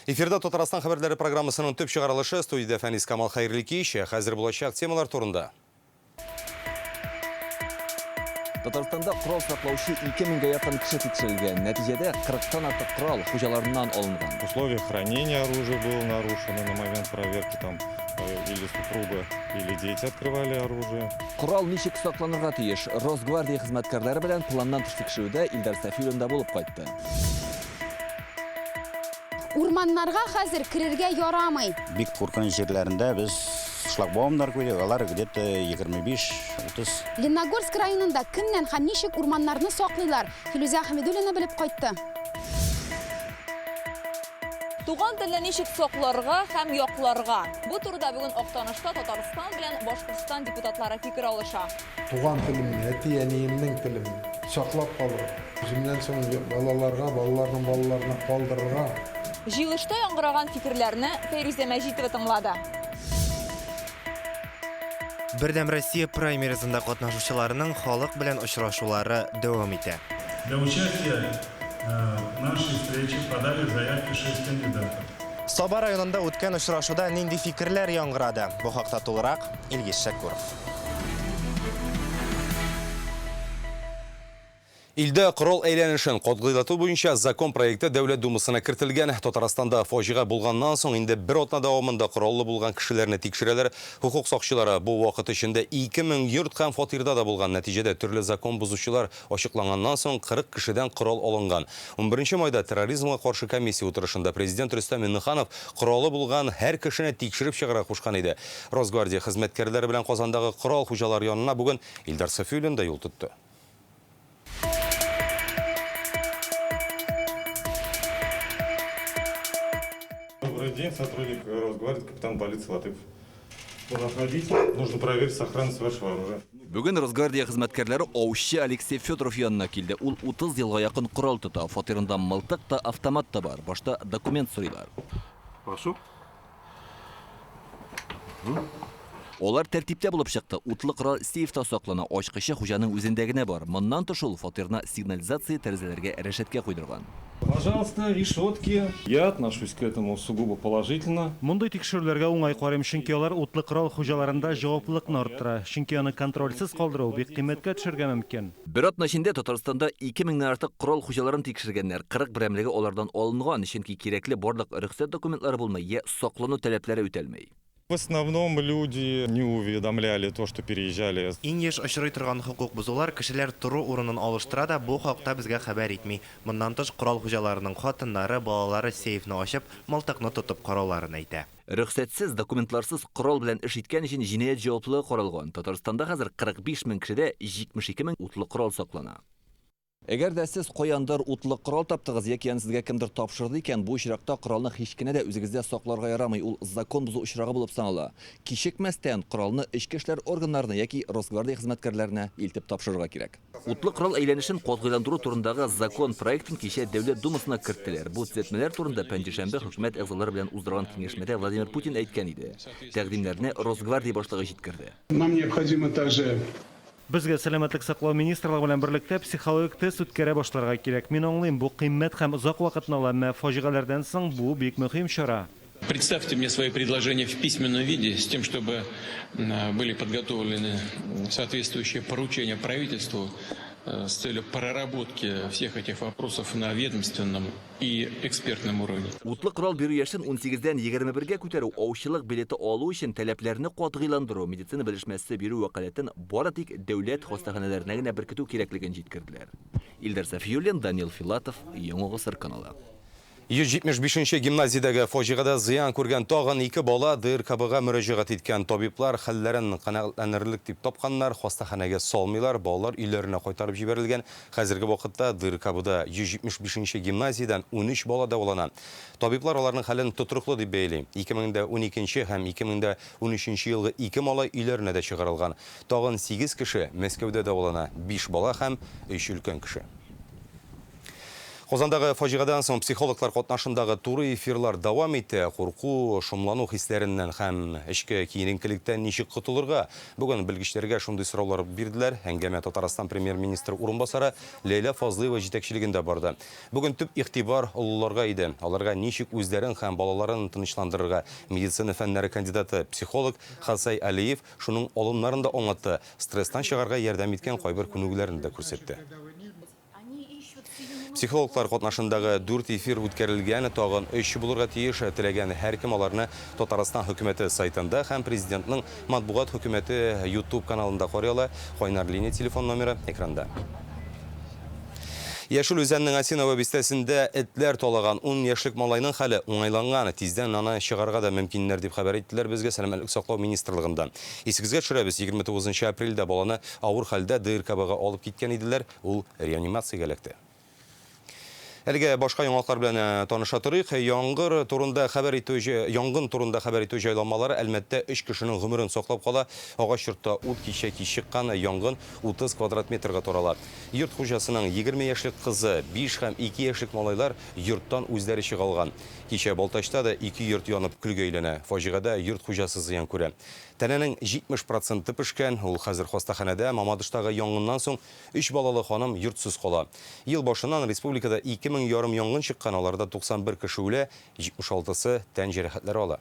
Эфирда Татарстан хәбәрләре программасының төп чыгарылышы, студиядә Фәнис Камал, хәерле кич. Хәзер булачак темалар турында. Татарстанда корал саклаучы 2000гә якын кеше тикшерелгән. Нәтиҗәдә 40тан артык корал хуҗаларыннан алынган. Условия хранения оружия было нарушено на момент проверки, там или супруга, или дети открывали оружие. Корал ничек сакланырга тиеш? Росгвардия хезмәткәрләре белән планнан тыш тикшерүдә Илдар Сафиуллин да булып кайтты. Урманнарга хәзер керергә ярамый. Бик куркыныч җирләрендә без шлагбаумнар куйдык, алар где-то 25-30. Ленногорск районында кемнән һәм ничек урманнарны саклыйлар? Филүзә Хәмидуллина белеп кайтты. Туган телне ничек сакларга һәм якларга? Бу турыда бүген Актанышта Татарстан белән Башкортстан депутатлары фикер алыша. Туган телемне, әти-әниемнең телен саклап калырга, үземнән соң балаларга, балаларның балаларына калдырырга. Җыелышта яңгыраган фикерләрне Фәйрүзә Мәҗитова тыңлады. Бердәм Россия праймеризында катнашучыларның халык белән очрашулары дәвам итә. Для участия в нашей встрече подали заявки 6 кандидатов. Саба районында үткән очрашуда нинди фикерләр яңгырады? Бу хакта тулырак Илгиз Шәкүров. Илдә корал әйләнешен катгыйлату буенча закон проекты Дәүләт Думасына кертелгән. Татарстанда фаҗига булганнан соң инде бер атна дәвамында кораллы булган кешеләрне тикшерәләр. Хокук сакчылары бу вакыт эчендә 2000 йорт һәм фатирда да булган. Нәтиҗәдә төрле закон бозучылар ачыкланганнан соң 40 кешедән корал алынган. 11 майда терроризмга каршы комиссия утырышында президент Рөстәм Миңнеханов коралы булган һәр кешене тикшереп чыгарга кушкан иде. Росгвардия хезмәткәрләре белән Казандагы корал хуҗалары янына бүген Илдар Сафиуллин да юл тотты. Добрый день, сотрудник Росгвардии, капитан полиции Латыпов. Проходите, нужно проверить сохранность вашего оружия. Бүген Росгвардия хезмәткәрләре аучы Алексей Федоров янына килде. Ул 30 елга якын корал тота. Фатирында мылтык та, автомат та бар. Башта документ сорыйлар. Прошу. Алар тәртиптә булып чыкты. Утлы корал сейфта саклана. Ачкычы хуҗаның үзендә генә бар. Моннан тыш ул фатирына сигнализация, тәрәзәләргә рәшәткә куйдырган. Пожалуйста, решетки. Я отношусь к этому сугубо положительно. Мондый тикшерүләргә уңай карыйм, чөнки алар утлы корал хуҗаларында җаваплылыкны арттыра. Чөнки аны контрольсез калдыру бик кыйммәткә төшәргә мөмкин. Бер атна эчендә Татарстанда 2 меңнән артык корал хуҗаларын тикшергәннәр. 40 берәмлеге алардан алынган, чөнки кирәкле барлык рөхсәт документлары булмый я саклану таләпләре үтәлми. В основном люди не уведомляли то, что переезжали. Иң еш очрый торган хокук бозулар кешеләр тору урынын алыштыра да, бу хакта безгә хәбәр итми. Моннан тыш, корал хуҗаларының хатыннары, балалары сейфны ачып, мылтыкны тотып карауларын әйтә. Рөхсәтсез, документларсыз корал белән эш иткән өчен җинаять җаваплылыгы каралган. Татарстанда хәзер 45 мең кешедә 72 мең утлы корал саклана. Әгәр дә сез каяндыр утлы корал таптыгыз яки аны сезгә кемдер тапшырды икән, бу очракта коралны һич кенә дә үзегездә сакларга ярамый, ул закон бозу очрагы булып санала. Кичекмәстән коралны эчке эшләр органнарына яки Росгвардия хезмәткәрләренә илтеп тапшырырга кирәк. Утлы корал әйләнешен катгыйландыру турындагы закон проектын кичә Дәүләт Думасына керттеләр. Бу төзәтмәләр турында пәнҗешәмбе хөкүмәт әгъзалары белән уздырган киңәшмәдә Владимир Путин әйткән иде. Тәкъдимнәрне Росгвардия башлыгы җиткерде. Нам необходимо также Безгә Сәламәтлек саклау министрлыгы белән берлектә психологик тест үткәрә башларга кирәк. Мин аңлыйм, бу кыйммәт һәм озак вакытны ала, әмма фаҗигаләрдән соң бу бик мөһим чара. Представьте мне свои предложения в письменном виде, с тем, чтобы были подготовлены соответствующие поручения правительству с целью проработки всех этих вопросов на ведомственном и экспертном уровне. Утлы корал бирү яшен 18-дән 21-гә күтәрү, аучылык билеты алу өчен таләпләрне катгыйландыру, медицина белешмәсе бирү вәкаләтен бары тик дәүләт хастаханәләренә генә беркетү кирәклеген җиткерделәр. Илдар Сафиуллин, Данил Филатов, Яңа Гасыр каналы. 175 нче гимназиядәге фаҗигадә зыян күргән тагын ике бала ДРКБга мөрәҗәгать иткән. Табиблар хәлләрен канәгатьләнерлек дип тапканнар, хастаханәгә салмыйлар, балалар өйләренә кайтарып җибәрелгән. Хәзерге вакытта ДРКБда 175 нче гимназиядән 13 бала дәвалана. Табиблар аларның хәлен тотрыклы дип бәяли. 2012 һәм 2013 елгы ике малай өйләренә дә чыгарылган. Тагын 8 кеше Мәскәүдә дәвалана, 5 бала һәм 3 өлкән кеше. Казандагы фаҗигадан соң психологлар катнашындагы туры эфирлар дәвам итә. Курку, шомлану хисләреннән һәм эчке киеренкелектән ничек котылырга? Бүген белгечләргә шундый сораулар бирделәр. Әңгәмә Татарстан премьер-министры урынбасары Ләйлә Фазлыева җитәкчелегендә барды. Бүген төп игътибар олыларга иде. Аларга ничек үзләрен һәм балаларын тынычландырырга? Медицина фәннәре кандидаты, психолог Хасай Алиев шуның алымнарын да аңлатты, стресстан чыгарга ярдәм иткән кайбер күнегүләрне дә күрсәтте. Психологлар катнашындагы дүрт эфир үткәрелгән, тагын өч булырга тиеш. Теләгән һәркем аларны Татарстан хөкүмәте сайтында һәм Президентның матбугат хөкүмәте YouTube каналында карый ала. Кайнар линия телефон номеры экранда. Яшел Үзәннең Осиново бистәсендә этләр талаган ун яшьлек малайның хәле уңайланган. Тиздән аны чыгарырга да мөмкиннәр, дип хәбәр иттеләр безгә Сәламәтлек саклау министрлыгында. Исегезгә төшерәбез, 29 апрельдә баланы авыр хәлдә ДРКБга алып киткән иделәр. Ул реанимациягә эләкте. Әлегә башка яңалыклар белән таныша торыйк. Яңгыр турында хәбәр итү янгын турында хәбәр итү җайланмалары Әлмәттә өч кешенең гомерен саклап кала. Агач йортта ут кичә кич чыккан, янгын 30 квадрат метрга тарала. Йорт хуҗасының 20 яшьлек кызы, 5 һәм 2 яшьлек малайлар йорттан үзләре чыга алган. Кичә Балтачта да ике йорт янып көлгә әйләнә. Фаҗигадә йорт хуҗасы зыян күрә. Тәненең 70 проценты пешкән, ул хәзер хастаханәдә. Мамадыштагы янгыннан соң өч балалы ханым йортсыз кала. Ел башыннан республикада ике мең ярым янгын чыккан, аларда 91 кеше үлә, 76-сы тән җәрәхәтләре ала.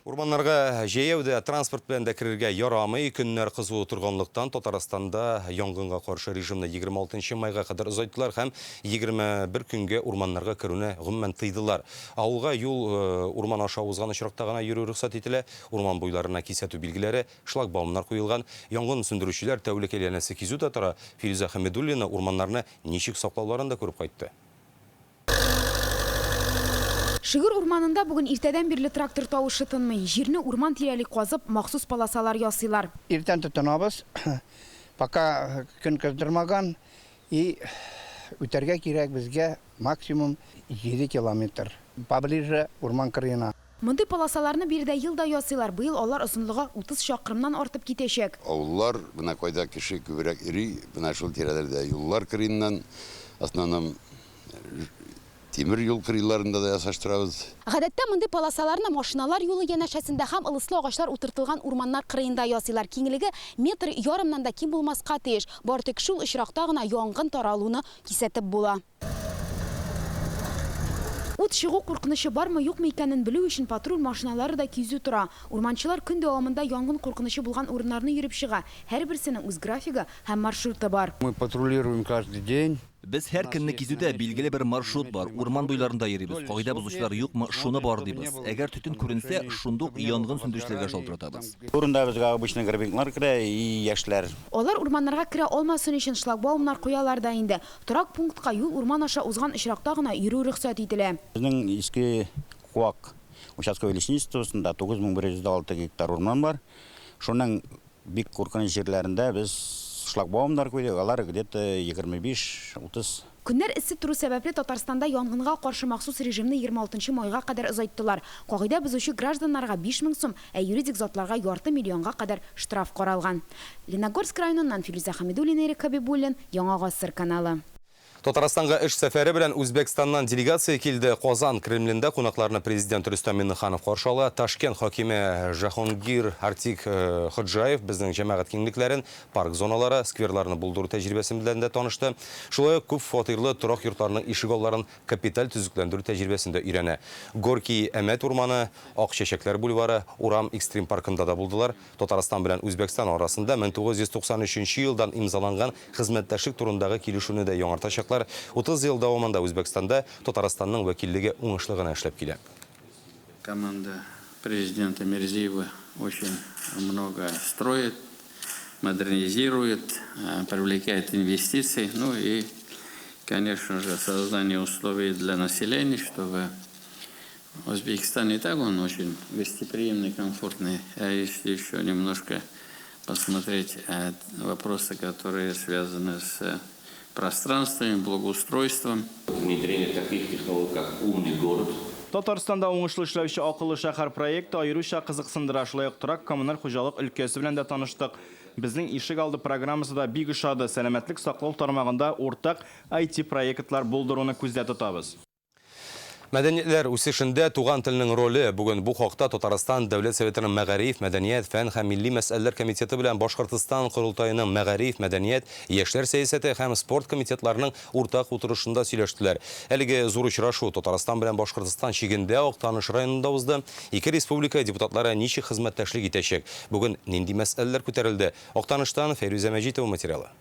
Урманнарга җәяү дә, транспорт белән дә керергә ярамый. Көннәр кызу торганлыктан, Татарстанда янгынга каршы режимны 26 нчы майга кадәр озайттылар һәм 21 көнгә урманнарга керүне гомумән тыйдылар. Авылга юл урман аша узган очракта гына йөрү рөхсәт ителә. Урман буйларына кисәтү билгеләре, шлагбаумнар куелган. Янгын сүндерүчеләр тәүлек әйләнәсе кизү дә тора. Филүзә Хәмидуллина урманнарны ничек саклауларын да күреп кайтты. Шөгер урманында бүген иртәдән бирле трактор тавышы тынмый. Җирне урман тирәли казып, махсус полосалар ясыйлар. Иртән тотынабыз, пока көн кыздырмаган, и үтәргә кирәк безгә максимум 7 километр, поближе урман кырыена. Мондый полосаларны биредә ел да ясыйлар, быел алар озынлыгы 30 чакрымнан артып китәчәк. Авыллар, менә кайда кеше күбрәк йөри, менә шул тирәләрдә юллар кырыеннан, основном тимер юл кырыйларында да ясаштырабыз. Гадәттә мондый полосаларны машиналар юлы янәшәсендә һәм ылыслы агачлар утыртылган урманнар кырыенда ясыйлар. Киңлеге метр ярымнан да ким булмаска тиеш. Бары тик шул очракта гына янгын таралуны кисәтеп була. Ут чыгу куркынычы бармы-юкмы икәнен белү өчен патруль машиналары да кизү тора. Урманчылар көн дәвамында янгын куркынычы булган урыннарны йөреп чыга. Һәрберсенең үз графигы һәм маршруты бар. Мы патрулируем каждый день. Без һәр көнне кизүдә, билгеле бер маршрут бар. Урман буйларында йөрибез. Кагыйдә бозучылар юкмы, шуны барлыйбыз. Әгәр төтен күренсә, шундук янгын сүндерүчеләргә шалтыратабыз. Урында безгә обычно грабинглар керә и яшьләр. Алар урманнарга керә алмасын өчен шлагбаумнар куялар да инде. Торак пунктка юл урман аша узган очракта гына йөрү рөхсәт ителә. Безнең Иске Куак участковый лесничествосында 9106 гектар урман бар. Шуның бик куркыныч җирләрендә без шлагбаумнар куйдык, алар где-то 25-30. Көннәр эссе тору сәбәпле, Татарстанда янгынга каршы махсус режимны 26 майга кадәр озайттылар. Кагыйдә бозучы гражданнарга 5000 сум, ә юридик затларга ярты миллионга кадәр штраф каралган. Лениногорск районыннан Филүзә Хәмидуллина, Ирек Хәбибуллин, Яңа Гасыр каналы. Татарстанга эш сәфәре белән Үзбәкстаннан делегация килде. Казан Кремлендә кунакларны президент Рөстәм Миңнеханов каршы ала. Ташкент хакиме Жахонгир Артик Ходжаев безнең җәмәгать киңлекләрен, парк зоналары, скверларны булдыру тәҗрибәсе белән дә танышты. Шулай ук күп фатирлы торак йортларның ишегалларын капиталь төзекләндерү тәҗрибәсен дә өйрәнә. Горький Әмәт урманы, Ак чәчәкләр бульвары, Урам экстрим паркында да булдылар. Татарстан белән Үзбәкстан арасында 1993 елдан имзаланган хезмәттәшлек турындагы килешүне дә яңартачаклар. 30 ел дәвамында Үзбәкстанда Татарстанның вәкиллеге уңышлы гына эшләп килә. Команда президента Мирзиева очень много строит, модернизирует, привлекает инвестиции, ну и, конечно же, создание условий для населения, чтобы Узбекистан и так он очень гостеприимный, комфортный. А если еще немножко посмотреть вопросы, которые связаны с пространствами, благоустройством. Внедрение таких технологий, как умный город – Татарстанда уңышлы эшләүче Акыллы шәһәр проекты аеруча кызыксындыра. Шулай ук торак-коммуналь хуҗалык өлкәсе белән дә таныштык. Безнең ишек алды программасы да бик ошады. Сәламәтлек саклау тармагында уртак IT-проектлар булдыруны күздә тотабыз. Мәдәниятләр үсешендә туган телнең роле. Бүген бу хакта Татарстан Дәүләт Советының Мәгариф, мәдәният, фән һәм милли мәсьәләләр комитеты белән Башкортстан Корылтаеның Мәгариф, мәдәният, яшьләр сәясәте һәм спорт комитетларының уртак утырышында сөйләштеләр. Әлеге зур очрашу Татарстан белән Башкортстан чигендә Актаныш районында узды. Ике республика депутатлары ничек хезмәттәшлек итәчәк? Бүген нинди мәсьәләләр күтәрелде? Актаныштан Фәйрүзә Мәҗитова материалы.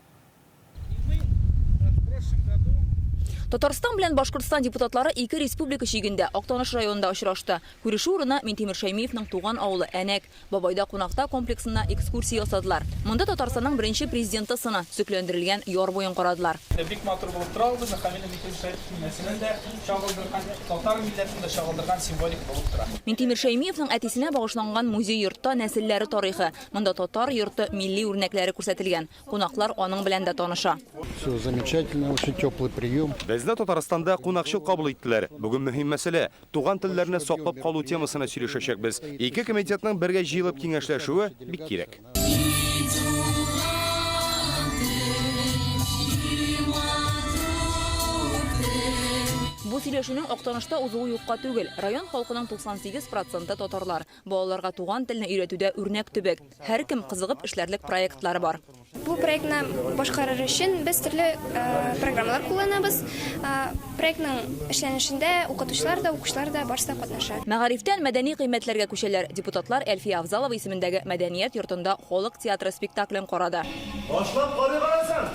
Татарстан белән Башкортстан депутатлары ике республика чигендә, Актаныш районында очрашты. Күрешү урыны, Минтимер Шәймиевның туган авылы, Әнәк. Бабайда кунакта комплексына экскурсия ясадылар. Монда Татарстанның беренче президенты сыны төзекләндерелгән яр буен карадылар. Бик матур булып тора ул безнең һәм инде Минтимер Шәймиевнең нәселен дә чагылдырган, татар милләтен дә чагылдырган символик булып тора. Минтимер Шәймиевның әтисенә багышланган музей-йортта нәселләре тарихы, монда татар йорты милли үрнәкләре күрсәтелгән. Кунаклар аның белән дә таныша. Все замечательно, очень теплый прием. Безне Татарстанда кунакчыл кабул иттеләр. Бүген мөһим мәсьәлә, туган телләрне саклап калу темасына сөйләшәчәкбез. Ике комитетның бергә җыелып киңәшләшүе бик кирәк. Бу сөйләшүнең Актанышта узуы юкка түгел. Район халкының 98 проценты татарлар. Балаларга туган телне өйрәтүдә үрнәк төбәк. Һәркем кызыгып эшләрлек проектлары бар. Бу проектны башкарыр өчен без төрле программалар кулланабыз. Проектның эшләнешендә укытучылар да, укучылар да, барысы да катнаша. Мәгарифтән мәдәни кыйммәтләргә күчәләр. Депутатлар Әлфия Авзалова исемендәге мәдәният йортында халык театры спектаклен карады. Башлап карыйк алайсам,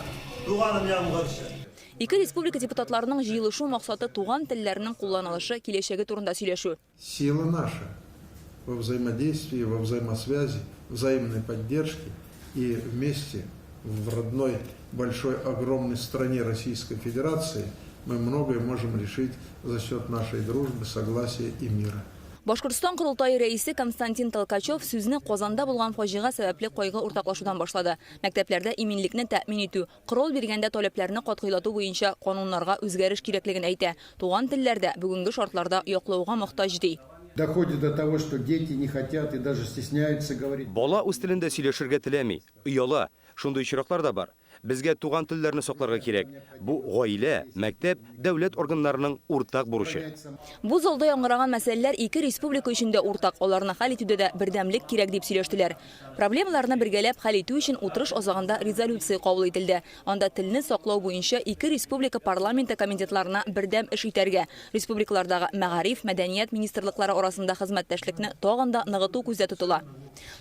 туганым Ямгырчы. Ике республика депутатларының җыелышу максаты туган телләрнең кулланылышы, киләчәге турында сөйләшү. Сила наша во взаимодействии, во взаимосвязи, взаимной поддержке и вместе в родной большой огромной стране Российской Федерации мы многое можем решить за счет нашей дружбы, согласия и мира. Башкортстан Корылтае рәисе Константин Толкачев сүзне Казанда булган фаҗига сәбәпле кайгы уртаклашудан башлады. Мәктәпләрдә иминлекне тәэмин итү, Корал биргәндә таләпләрне катгыйлату буенча кануннарга үзгәреш кирәклеген әйтә. Туган телләр дә бүгенге шартларда яклауга мохтаҗ, ди. Доходит до того, что дети не хотят и даже стесняются говорить. Бала үз телендә сөйләшергә теләми, ояла. Шундый очраклар да бар. Безгә туган телләрне сакларга кирәк. Бу гаилә, мәктәп, дәүләт органнарының уртак бурычы. Бу залда яңгыраган мәсьәләләр ике республика өчен дә уртак, аларны хәл итүдә дә бердәмлек кирәк, дип сөйләштеләр. Проблемаларны бергәләп хәл итү өчен утырыш азагында резолюция кабул ителде. Анда телне саклау буенча ике республика парламенты комитетларына бердәм эш итәргә, республикалардагы мәгариф, мәдәният министрлыклары арасында хезмәттәшлекне тагын да ныгыту күздә тотыла.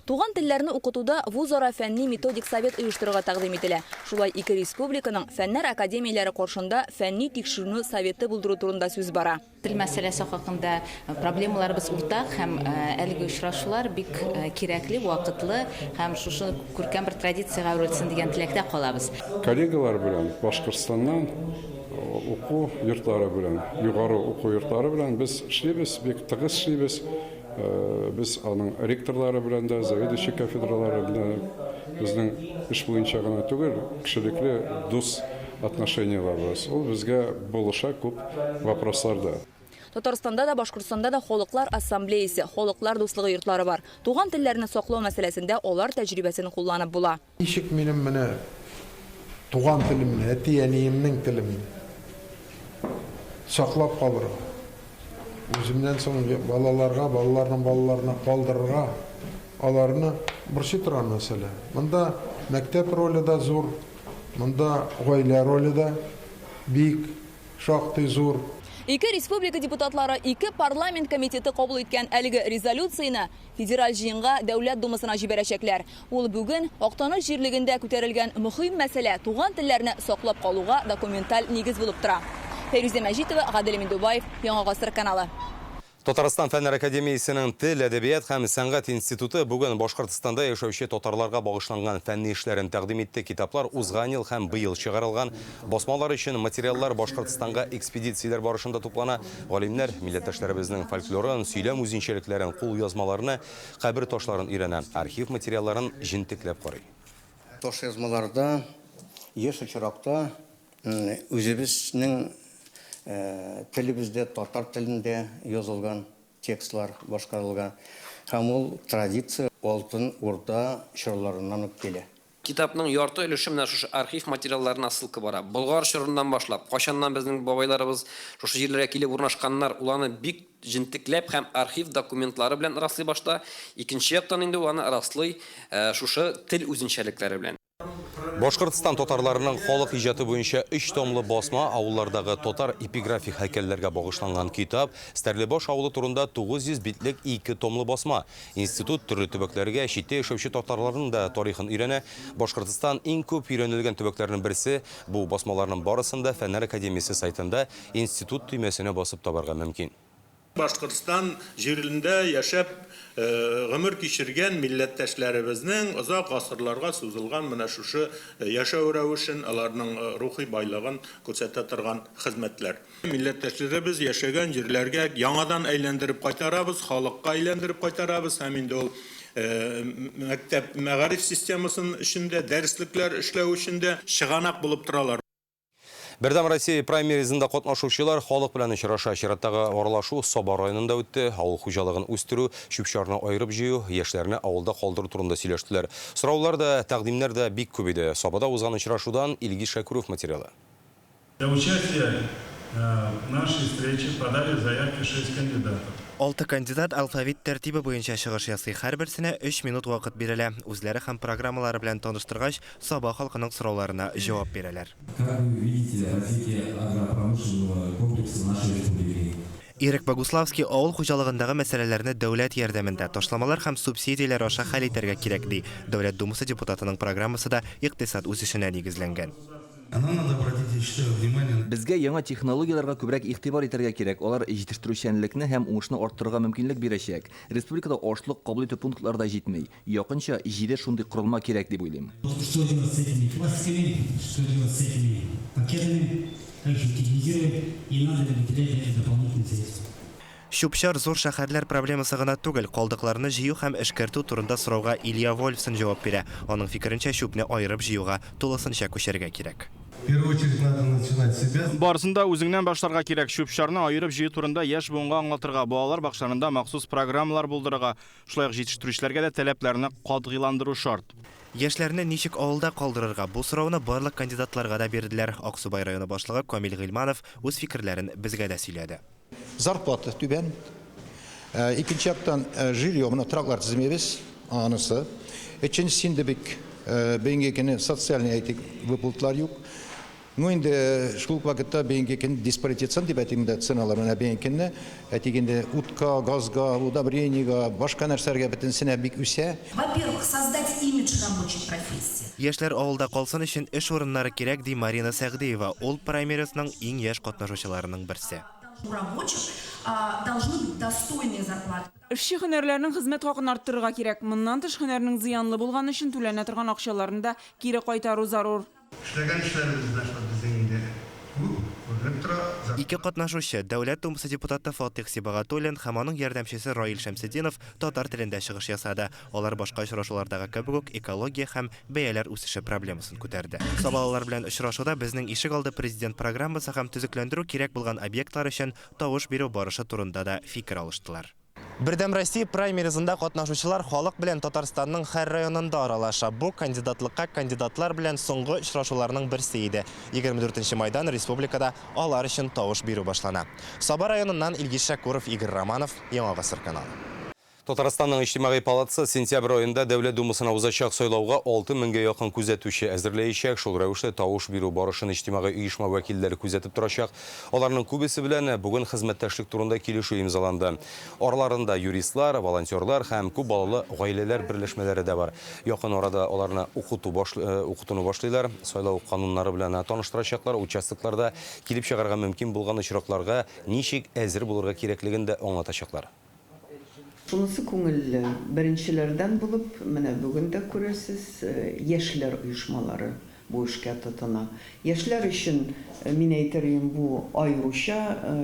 Туган телләрне укытуда вузара фәнни-методик совет оештырырга тәкъдим ителә. Шулай ике республиканың фәннәр академияләре каршында фәнни-тикшеренү советы булдыру турында сүз бара. Тел мәсьәләсе хакында проблемаларыбыз уртак һәм әлеге очрашулар бик кирәкле, вакытлы һәм шушы күркәм бер традициягә әверелсен дигән теләктә калабыз. Коллегалар белән Башкортстаннан уку йортлары белән, югары уку йортлары белән без эшлибез, бик тыгыз эшлибез. Без аның ректорлары белән дә, заведующий кафедралары белән безнең эш буенча гына түгел, кешелекле дус отношениеләрбез. Ул безгә булыша күп вопросларда. Татарстанда да, Башкортстанда да Халыклар ассамблеясе, Халыклар дуслыгы йортлары бар. Туган телләрне саклау мәсьәләсендә алар тәҗрибәсен кулланып була. Ничек минем менә туган телемне, әти-әниемнең телен саклап калырга, үземнән соң балаларга, балаларның балаларына калдырырга, аларны борчый торган мәсьәлә. Монда мәктәп роле дә зур, Монда гаилә роле дә бик шактый зур. Ике республика депутатлары, ике парламент комитеты кабул иткән әлеге резолюцияне Федераль Җыенга, Дәүләт Думасына җибәрәчәкләр. Ул бүген Актаныш җирлегендә күтәрелгән мөһим мәсьәлә, туган телләрне саклап калуга документаль нигез булып тора. Фәйрүзә Мәҗитова, Гадел Миндубаев, Яңа Гасыр каналы. Татарстан Фәннәр академиясенең Тел, әдәбият һәм сәнгать институты бүген Башкортстанда яшәүче татарларга багышланган фәнни эшләрен тәкъдим итте. Китаплар узган ел һәм быел чыгарылган. Басмалар өчен материаллар Башкортстанга экспедицияләр барышында туплана. Галимнәр милләттәшләребезнең фольклорын, сөйләм үзенчәлекләрен, кулъязмаларны, кабер ташларын өйрәнә, архив материалларын җентекләп карый. Ташъязмаларда еш очракта үзебезнең Телебездә, татар телендә язылган текстлар башкарылган. Һәм ул традиция Алтын Урда чорларыннан ук килә. Китапның ярты өлеше менә шушы архив материалларына ссылка бара. Болгар чорыннан башлап, кайчаннан безнең бабайларыбыз шушы җирләргә килеп урнашканнар, ул аны бик җентекләп һәм архив документлары белән раслый башта, икенче яктан инде ул аны раслый шушы тел үзенчәлекләре белән. Башкортстан татарларының халык иҗаты буенча өч томлы басма, авыллардагы татар эпиграфик һәйкәлләргә багышланган китап, Стәрлебаш авылы турында 900 битлек ике томлы басма. Институт төрле төбәкләргә, читтә яшәүче татарларның да тарихын өйрәнә. Башкортстан иң күп өйрәнелгән төбәкләрнең берсе. Бу басмаларның барысын да Фәннәр академиясе сайтында Институт төймәсенә басып табарга мөмкин. Башкортстан җирендә яшәп гомер кичергән милләттәшләребезнең озак гасырларга сузылган менә шушы яшәү рәвешен, аларның рухи байлыгын күрсәтә торган хезмәтләр. Милләттәшләребез яшәгән җирләргә яңадан әйләндереп кайтарабыз, халыкка әйләндереп кайтарабыз һәм инде ул мәктәп мәгариф системасын өчен дә, дәреслекләр эшләү өчен дә чыганак булып торалар. Бердәм Россия праймеризында катнашучылар халык белән очраша. Чираттагы аралашу Саба районында үтте. Авыл хуҗалыгын үстерү, чүп-чарны аерып җыю, яшьләрне авылда калдыру турында сөйләштеләр. Сораулар да, тәкъдимнәр дә бик күп иде. Сабада узган очрашудан Илгиз Шәкүров материалы. Для участия в нашей встрече подали заявки шесть кандидатов. Алты кандидат алфавит тәртибе буенча чыгыш ясый. Һәрберсенә өч минут вакыт бирелә. Үзләре һәм программалары белән таныштыргач, Саба халкының сорауларына җавап бирәләр. Как вы видите развитие агропромышленного комплекса нашей республики? Ирек Богуславский авыл хуҗалыгындагы мәсьәләләрне дәүләт ярдәмендә, ташламалар һәм субсидияләр аша хәл итәргә кирәк, ди. Дәүләт Думасы депутатының программасы да икътисад үсешенә нигезләнгән. Нам надо обратить, я считаю, внимание на. Безгә яңа технологияләргә күбрәк игътибар итәргә кирәк, алар җитештерүчәнлекне һәм уңышны арттырырга мөмкинлек бирәчәк. Республикада ашлык кабул итү пунктлары да җитми. Якынча җиде шундый корылма кирәк дип уйлыйм. Что делать с этими пластиками, что делать с этими пакетами, как их утилизировать и надо ли выделять на это дополнительные средства. Чүп-чар зур шәһәрләр проблемасы гына түгел, калдыкларны җыю һәм эшкәртү турында сорауга Илья Вольфсон җавап бирә. Аның фикеренчә, чүпне аерып җыюга тулысынча күчәргә кирәк. В первую очередь надо начинать с себя. Барысын да үзеңнән башларга кирәк. Чүп-чарны аерып җыю турында яшь буынга аңлатырга, балалар бакчаларында махсус программалар булдырырга, Шулай ук җитештерүчеләргә дә таләпләрне катгыйландыру шарт. Яшьләрне ничек авылда калдырырга? Бу сорауны барлык кандидатларга да бирделәр. Аксубай районы башлыгы Камил Гыйльманов үз фикерләрен безгә дә сөйләде. Зарплата түбән. Икенче яктан, жилье, менә тораклар төземибез, анысы. Өченчесе инде бик бүгенге көне социальный, әйтик, выплаталар юк. Ну инде шул ук вакытта бүгенге көн диспаритет цен дип әйтим дә, ценалар менә бүгенге көнне, әйтик инде, утка, газга, удобрениегә, башка нәрсәләргә бөтенесенә бик үсә. Во-первых, создать имидж рабочей профессии. Яшьләр авылда калсын өчен эш урыннары кирәк, ди Марина Сәгъдиева. Ул праймеризның иң яшь катнашучыларының берсе. У рабочих должны быть достойные зарплаты. Эшче һөнәрләрнең хезмәт хакын арттырырга кирәк. Моннан тыш, һөнәрнең зыянлы булганы өчен түләнә торган акчаларны да кире кайтару зарур. Эшләгән эшләребез менә шул безнең инде күп, күренеп тора. Ике катнашучы, Дәүләт Думасы депутаты Фатыйх Сибагатуллин һәм аның ярдәмчесе Раил Шәмсетдинов татар телендә чыгыш ясады. Алар башка очрашулардагы кебек үк экология һәм бәяләр үсеше проблемасын күтәрде. Сабалылар белән очрашуда Безнең ишек алды президент программасы һәм төзекләндерү кирәк булган объектлар өчен тавыш бирү барышы турында да фикер алыштылар. Бердәм Россия праймеризында катнашучылар халык белән Татарстанның һәр районында аралаша. Бу, кандидатлыкка кандидатлар белән соңгы очрашуларның берсе иде. 24 нче майдан республикада алар өчен тавыш бирү башлана. Саба районыннан Илгиз Шәкүров, Игорь Романов, Яңа Гасыр каналы. Татарстанның Иҗтимагый палатасы сентябрь аенда Дәүләт Думасына узачак сайлауга 6 меңгә якын күзәтүче әзерләячәк. Шул рәвешле тавыш бирү барышын иҗтимагый оешма вәкилләре күзәтеп торачак. Аларның күбесе белән бүген хезмәттәшлек турында килешү имзаланды. Араларында юристлар, волонтерлар һәм күп балалы гаиләләр берләшмәләре дә бар. Якын арада аларны укыту баш, укытуны башлыйлар, сайлау кануннары белән таныштырачаклар, участокларда килеп чыгарга мөмкин булган очракларга ничек әзер булырга кирәклеген дә аңлатачаклар. Шунысы күңелле, беренчеләрдән булып, менә бүген дә күрәсез, яшьләр оешмалары бу эшкә тотына. Яшьләр өчен, мин әйтер идем, бу аеруча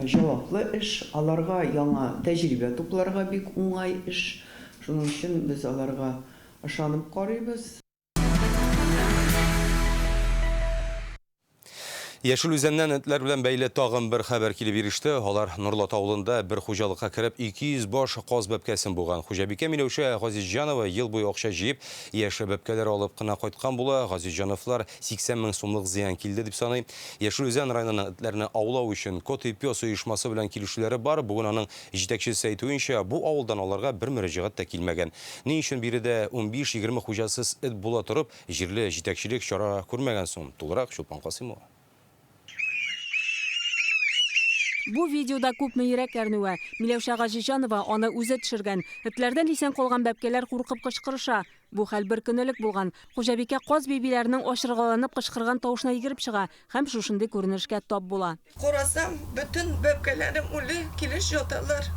җаваплы эш, аларга яңа тәҗрибә тупларга бик уңай эш. Шуның өчен без аларга ышанып карыйбыз. Яшел Үзәннән этләр белән бәйле тагын бер хәбәр килеп иреште. Алар Норлат авылында бер хуҗалыкка кереп 200 баш каз бәбкәсен буган. Хуҗабикә Миләүшә Газизҗанова ел буе акча җыеп, яшь бәбкәләр алып кына кайткан була. Газизҗановлар 80 мең сумлык зыян килде дип саный. Яшел Үзән районының этләрне аулау өчен Кот и пес оешмасы белән килешүләре бар. Бүген аның җитәкчесе әйтүенчә, бу авылдан аларга бер мөрәҗәгать тә килмәгән. Ни өчен биредә унбиш-егерме хуҗасыз эт була торып, Җирле җитәкчелек чара күрмәгән соң? Тулырак Чулпан Касыймова. Бу видеода күпме йөрәк әрнүе. Миләүшә Газизҗанова аны үзе төшергән. Этләрдән исән калган бәбкәләр куркып кычкырыша. Бу хәл бер көн элек булган. Хуҗабикә каз бибиләренең ачыргаланып кычкырган тавышына йөгереп чыга һәм шушындый күренешкә тап була. Карасам, бөтен бәбкәләрем үле килеш яталар.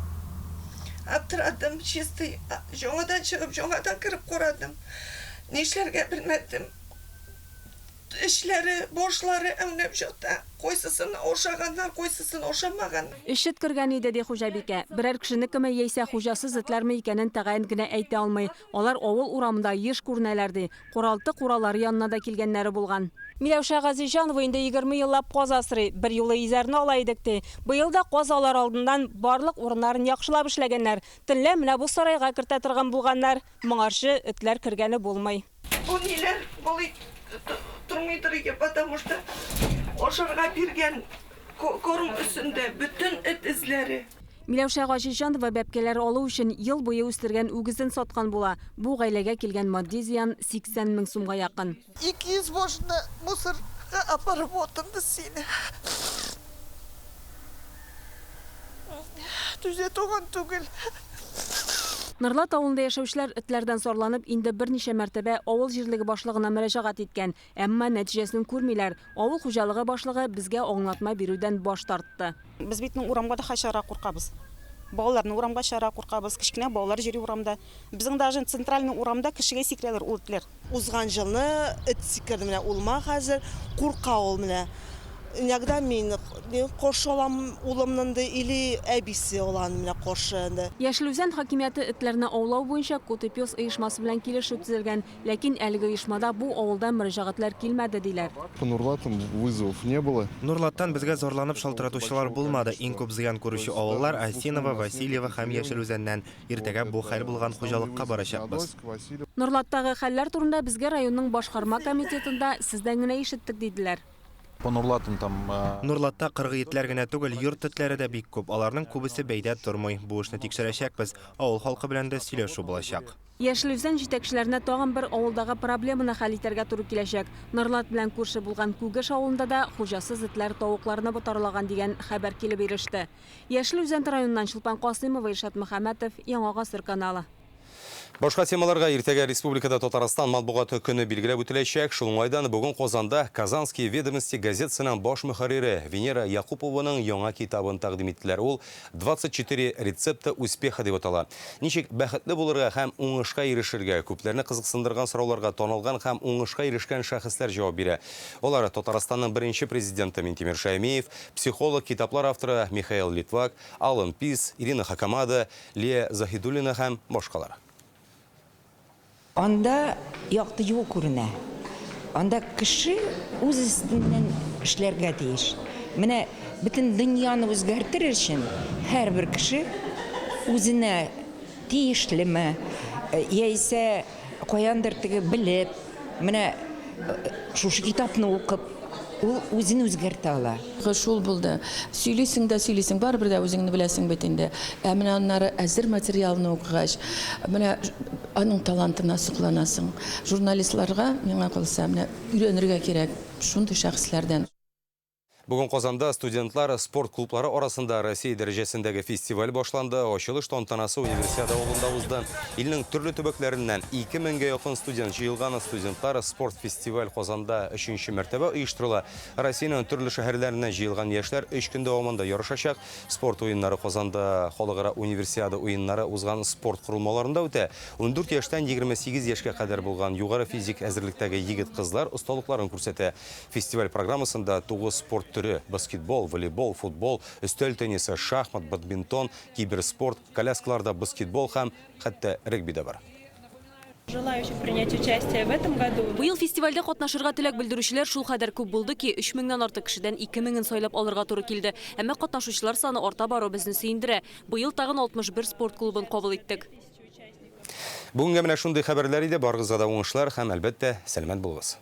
Аптырадым, чистый, җаңадан чыгып, җаңадан кереп карадым. Нишләргә белмәдем. Эчләре, башлары әүнәп җата. Кайсысын ашаганнар, кайсысын ашамаган. Эч кергән иде, ди хуҗабикә. Берәр кешенекеме яисә хуҗасыз этләрме икәнен тәгаен генә әйтә алмый. Алар авыл урамында еш күренәләр, ди. Каралты-куралары янына да килгәннәре булган. Миләүшә Газизҗанова инде 20 еллап каз асрый. Берьюлы изәрне ала идек, ди. Быел да каз алар алдыннан барлык урыннарын яхшылап эшләгәннәр. Төнлә менә бу сарайга кертә торган булганнар. Моңарчы этләр кергәне булмый. Бу ниләр болай тормыйдыр иде, потому что ашарга биргән корм өстендә бөтен эт эзләре. Миләүшә Гаҗизҗанова бәбкәләр алу өчен ел буе үстергән үгезен саткан була. Бу гаиләгә килгән матди зыян 80 мең сумга якын. 200 башны мусорга апарып атынды сине. Түзә торган түгел. Норлат авылында яшәүчеләр этләрдән зарланып инде берничә мәртәбә авыл җирлеге башлыгына мөрәҗәгать иткән. Әмма нәтиҗәсен күрмиләр. Авыл хуҗалыгы башлыгы безгә аңлатма бирүдән баш тартты. Без бит урамга да чыгарга куркабыз. Балаларны урамга чыгарга куркабыз. Кечкенә балалар йөри урамда. Безнең даже центральный урамда кешегә сикерәләр ул этләр. Узган җылны эт сикерде менә улыма хәзер курка ул менә. Иногда мин каршы алам улымны инде или әбисе ала аны менә каршы инде. Яшел Үзән хакимияте этләрне аулау буенча Кот и пес оешмасы белән килешү төзелгән. Ләкин әлеге оешмада бу авылдан мөрәҗәгатьләр килмәде, диләр. По Нурлатам вызовов не было. Нурлаттан безгә зарланып шалтыратучылар булмады. Иң күп зыян күрүче авыллар, Осиново, Васильево һәм Яшел Үзәннән. Иртәгә бу хәл булган хуҗалыкка барачакбыз. Нурлаттагы хәлләр турында безгә районның башкарма комитетында сездән генә ишеттек, диделәр. По Нурлатам там. Нурлатта кыргый этләр генә түгел, йорт этләре дә бик күп. Аларның күбесе бәйдә тормый. Бу эшне тикшерәчәкбез. Авыл халкы белән дә сөйләшү булачак. Яшел Үзән җитәкчеләренә тагын бер авылдагы проблеманы хәл итәргә туры киләчәк. Норлат белән күрше булган Күгеш авылында да хуҗасыз этләр тавыкларны ботарлаган дигән хәбәр килеп иреште. Яшел Үзән районыннан Чулпан Касыймова, Илшат Мөхәммәтов, Яңа Гасыр каналы. Башка темаларга иртәгә республикада Татарстан матбугаты көне билгеләп үтеләчәк. Шул уңайдан бүген Казанда Казанские ведомости газетасының баш мөхәррире Венера Якупованың яңа китабын тәкъдим иттеләр. Ул 24 рецепта успеха дип атала. Ничек бәхетле булырга һәм уңышка ирешергә? Күпләрне кызыксындырган сорауларга танылган һәм уңышка ирешкән шәхесләр җавап бирә. Алар Татарстанның беренче президенты Минтимер Шаймиев, психолог, китаплар авторы Михаил Литвак, Алан Пис, Ирина Хакамада, Лия Заһидуллина һәм башкалар. Анда якты юл күренә. Анда кеше үз өстеннән эшләргә тиеш. Менә бөтен дөньяны үзгәртер өчен һәрбер кеше үзенә тиешлеме, яисә каяндыр теге белеп, менә шушы китапны укып, ул үзен үзгәртә ала. Шул булды. Сөйлисең дә сөйлисең, барыбер дә үзеңне беләсең бит инде. Ә менә аннары әзер материалны укыгач, менә аның талантына сокланасың. Журналистларга, миңа калса, менә өйрәнергә кирәк шундый шәхесләрдән. Бүген Казанда студентлар спорт клублары арасында Россия дәрәҗәсендәге фестиваль башланды. Ачылыш тантанасы Универсиада авылында узды. Илнең төрле төбәкләреннән 2000гә якын студент җыелган. Студентлар спорт фестиваль Казанда өченче мәртәбә оештырыла. Россиянең төрле шәһәрләреннән җыелган яшьләр 3 көн дәвамында ярышачак. Спорт уеннары Казанда халыкара Универсиада уеннары узган спорт корылмаларында үтә. 14 яшьтән 28 яшькә кадәр булган югары физик әзерлектәге егет-кызлар осталыкларын күрсәтә. Фестиваль программасында 9 спорт төре: баскетбол, волейбол, футбол, өстәл теннисы, шахмат, бадминтон, киберспорт, коляскаларда баскетбол һәм хәтта регби дә бар. Желающих принять участие в этом году. Быел фестивальдә катнашырга теләк белдерүчеләр шулкадәр күп булды ки, 3 меңнән артык кешедән 2 меңен сайлап алырга туры килде. Әмма катнашучылар саны арта бару безне сөендерә. Быел тагын 61 спорт клубын кабул иттек. Бүгенгә менә шундый хәбәрләр иде. Барыгызга да уңышлар һәм, әлбәттә, сәламәт булыгыз.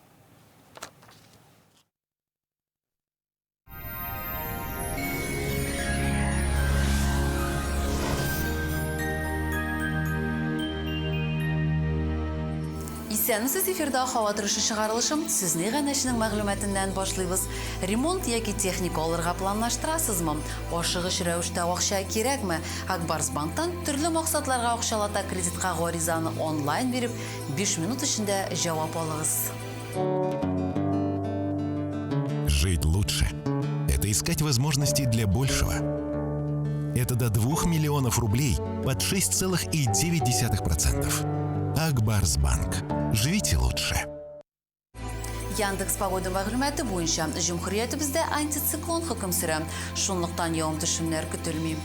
Исәнмесез, эфирда һава торышы чыгарылышым. Сүзне иганәченең мәгълүматыннан башлыйбыз. Ремонт яки техника алырга планлаштырасызмы? Ашыгыч рәвештә акча кирәкме? Ак Барс банктан төрле максатларга акчалата кредитка гаризаны онлайн биреп, 5 минут эчендә җавап алыгыз. Жить лучше – это искать возможности для большего. Это до 2 миллионов рублей под 6,9%. Ак Барс Банк. Живите лучше. Яндекс Погода мәгълүматы буенча, җөмһүриятебездә антициклон хөкем сөрә. Шунлыктан явым-төшемнәр көтелми.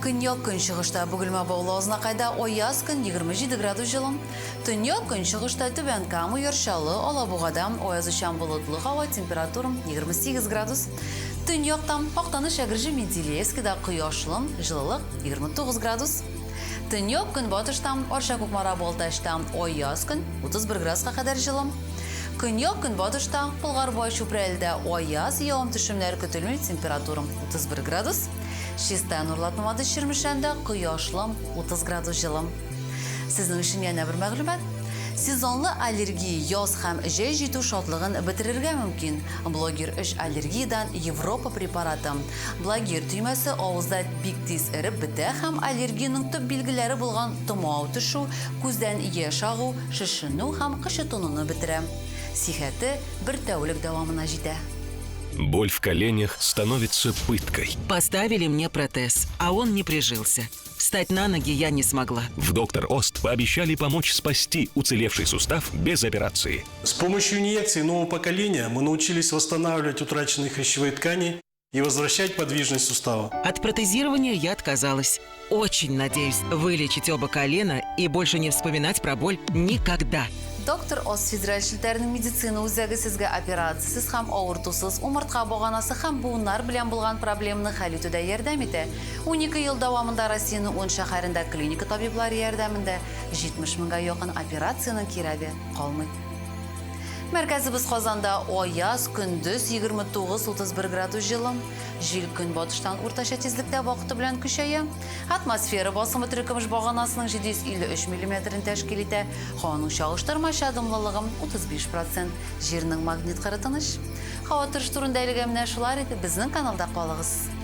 Көньяк көнчыгышта Бөгелмә Баулы Азнакайда аяз көн 27 градус җылы. Төньяк көнчыгышта Түбән Кама, Яр Чаллы, Алабугада аязучан болытлы һава, температура 28 градус. Төньякта Актаныш, Әгерҗе, Менделеевскида кояшлы, җылылык 29 градус. Төньяк көнбатышта Арча, Кукмара, Балтачта аяз көн 31 градуска кадәр җылы. Көньяк көнбатышта Болгар, Бай, Чүпрәледә аяз, явым-төшемнәр көтелми, температура 31 градус. Чистай, Нурлат, Мамадыш, Чирмешәндә кояшлы 30 градус җылы. Сезнең өчен янә бер мәгълүмат. Сезонлы аллергия яз һәм җәй җитү шатлыгын бетерергә мөмкин. Блогер өч аллергиядән Европа препараты. Блогер төймәсе авызда бик тиз эреп бетә һәм аллергиянең төп билгеләре булган томау төшү, күздән яшь агу, шешенү һәм кычытынуны бетерә. Сихәте бер тәүлек дәвамына җитә. Боль в коленях становится пыткой. Поставили мне протез, а он не прижился. Встать на ноги я не смогла. В Доктор Ост пообещали помочь спасти уцелевший сустав без операции. С помощью инъекций нового поколения мы научились восстанавливать утраченные хрящевые ткани и возвращать подвижность сустава. От протезирования я отказалась. Очень надеюсь вылечить оба колена и больше не вспоминать про боль никогда. Доктор Ост федераль челтәренең медицина үзәге сезгә операциясез һәм авыртусыз умыртка баганасы һәм буыннар белән булган проблеманы хәл итүдә ярдәм итә. 12 ел дәвамында Россиянең 10 шәһәрендә клиника табиблары ярдәмендә 70 меңгә якын операциянең кирәге калмый. Мәркәзебез Казанда аяз, көндез 29-31 градус җылы. Җил көнбатыштан уртача тизлектә вакыты белән көчәя. Атмосфера басымы терекөмеш баганасының 753 миллиметрын тәшкил итә. Һаваның чагыштырмача дымлылыгы 35 процент. Җирнең магнит кыры тыныч. Һава торышы турында әлегә менә шулар иде. Безнең каналда калыгыз.